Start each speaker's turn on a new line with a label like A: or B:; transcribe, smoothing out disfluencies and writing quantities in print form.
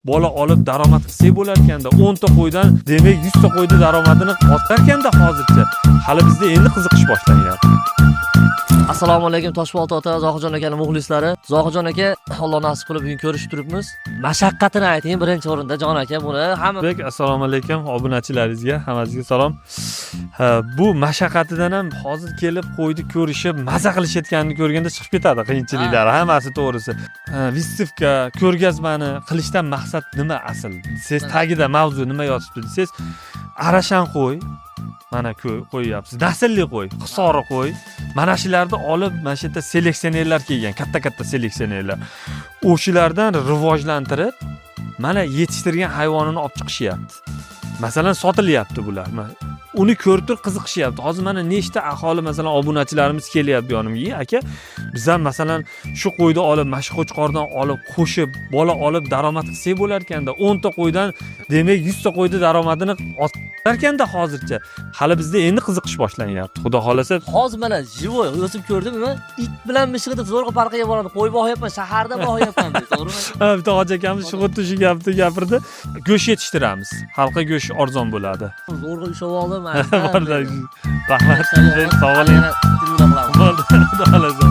A: Bola olib daromad qilsak bo'larkanda, 10 ta qo'ydan, demak, 100 ta qo'yni daromadini ortarkanda. Hozircha hali bizda endi qiziqish boshlanyapti.
B: Assalomu alaykum, Toshbolta ota, Zohidjon akani muxlislari. Zohidjon aka, Alloh nasib qilib, bugun ko'rishib turibmiz. Mashaqqatini ayting birinchi o'rinda, jon aka, buni hamma.
A: Bek, assalomu alaykum obunachilaringizga, hammangizga salom. Ha, bu mashaqqatidan ham hozir kelib qo'yni ko'rishib, maza qilishayotganini ko'rganda chiqib ketadi qiyinchiliklar hammasi, to'g'risi. Ha, выставка, ko'rgazmani qilishdan maqsad nima asl desangiz, tagida mavzu nima yotibdi desangiz, arashan qo'y, mana qo'yyapsiz, naslli qo'y, hisori qo'y, mana shularni olib, mana shu yerda seleksionerlar kelgan, katta katta seleksionerlar, o'shalardan rivojlantirib, mana yetishtirgan hayvonini olib chiqishyapti. Masalan, sotilyapti bular. Uni ko'rib turib qiziqishyapti. Hozir mana nechta aholi, masalan, obunachilarimiz kelyapti yonimga: "E, aka, biz ham, masalan, shu qo'yni olib, mana shu qo'chqordan olib, qo'shib, bola olib daromad qilsak bo'larkanda, 10 ta qo'ydan, demak, 100 ta qo'yni daromadini ortarkanda." Hozircha hali bizda endi qiziqish boshlanyapti, xudo xohlasa.
B: Hozir mana живой o'zim ko'rdim, nima, it bilan mishiqni zo'rg'a farqiga boradi. Qo'y boqyapman, shaharda boqyapman, to'g'rimi?
A: Ha, bitta hoji akamiz shu xuddi shu gapni gapirdi. Go'sht yetishtiramiz, xalqqa go'sht arzon bo'ladi.
B: Zo'rg'a ushlab oldim.
A: Rahmat, sog' bo'ling.
B: Yana intervyular qilamiz.
A: Bo'ldi, xudo xohlasa.